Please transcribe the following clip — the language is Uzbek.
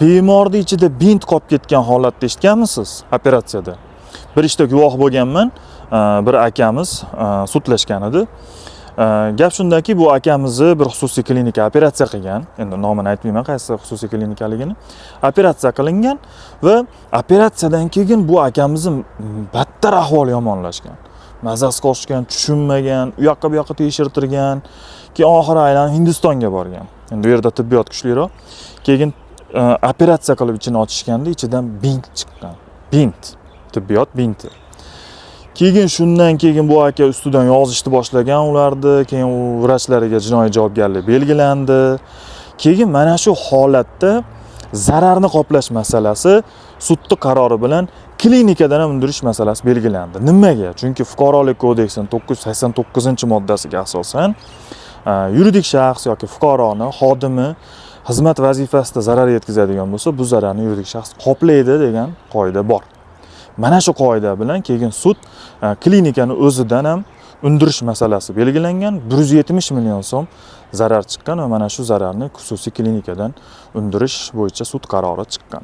Bemorni ichida bint qolib ketgan holatda eshitganmisiz operatsiyada? Bir ishda guvoh bo'lganman. Bir akamiz sudlashgan edi. Gap shundaki, bu akamizni bir xususiy klinika operatsiya qilgan. Endi nomini aytmayman, qaysi xususiy klinikaligini. Operatsiya qilingan va operatsiyadan keyin bu akamizni battar ahvoli yomonlashgan. Mazasi qochgan, tushunmagan, u yoqqa bu yoqqa tekshirtirgan. Keyin oxiri aylanib Hindistonga borgan. Endi u yerda tibbiyot kuchliroq. Keyin operatsiya qilib ichini ochishganda ichidan bint chiqqan. Bint, tibbiyot binti. Keyin shundan keyin bu aka ustidan yozishni boshlagan ularni, keyin u vrachlariga jinoiy javobgarlik belgilandi. Keyin mana shu holatda zararni qoplash masalasi sudni qarori bilan klinikadan ham undirish masalasi belgilandi. Nimaga? Chunki Fuqarolik kodeksining 989-moddasiga asosan yuridik shaxs yoki fuqaroni xodimi xizmat vazifasida zarar yetkazadigan bo'lsa, bu zararni yuridik shaxs qoplaydi degan qoida bor. Mana shu qoida bilan keyin sud klinikani o'zidan ham undirish masalasi belgilangan. 170 million so'm zarar chiqqan va mana shu zararni xususiy klinikadan undirish bo'yicha sud qarori chiqqan.